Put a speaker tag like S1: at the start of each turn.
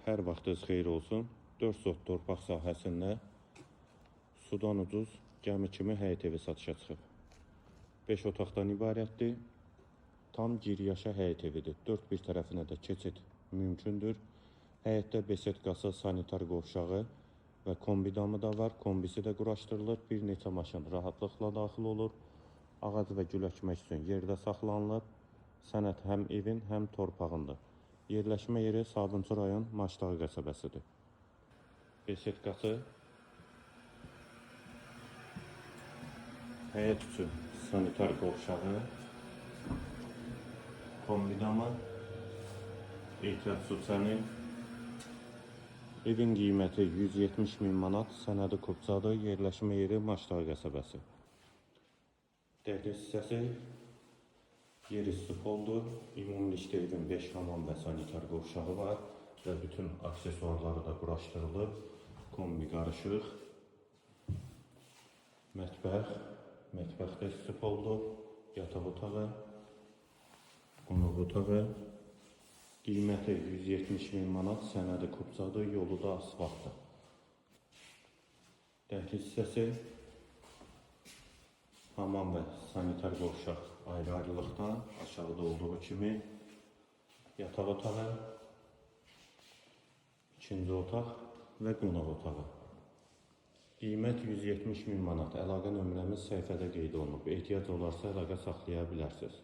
S1: Hər vaxtınız xeyir olsun. 4 sot torpaq sahəsində sudan ucuz gəmi kimi həyət evi satışa çıxıb. 5 otaqdan ibarətdir. Tam gir-yaşa həyət evidir. Dörd bir tərəfinə də keçid mümkündür. Həyətdə besetkası, sanitar qovşağı və kombi damı da var. Kombisi də quraşdırılır. Bir neçə maşın rahatlıqla daxil olur. Ağac və gül əkmək üçün yerdə saxlanılıb. Sənəd həm evin, həm torpağındır. Yerləşmə yeri Sabunçu rayon Maçdağı qəsəbəsidir. Besetkası, həyət üçün sanitar qovşağı, kombi damı, ehtiyat su çəni. Evin qiyməti 170 min manat, sənədi kupçadır, yerləşmə yeri Maçdağı qəsəbəsi. Dəhliz hissəsi, yer üstü poldur. Ümumilikdə evin 5 hamam və sanitar qovşağı var və bütün aksesuarları da quraşdırılıb. Kombi qarışıq. Mətbəx, mətbəxdə isti poldur. Yataq otağı, qonaq otağı. Qiyməti 170 min manat, sənədi kupçadır, yolu da asfaltdır. Dəhliz hissəsi, hamam və sanitar qovşaq ayrı-ayrılıqda, aşağıda olduğu kimi yataq otağı, ikinci otaq və qonaq otağı. Qiymət 170 min manat. Əlaqə nömrəmiz səhifədə qeyd olunub. Ehtiyac olarsa əlaqə saxlaya bilərsiniz.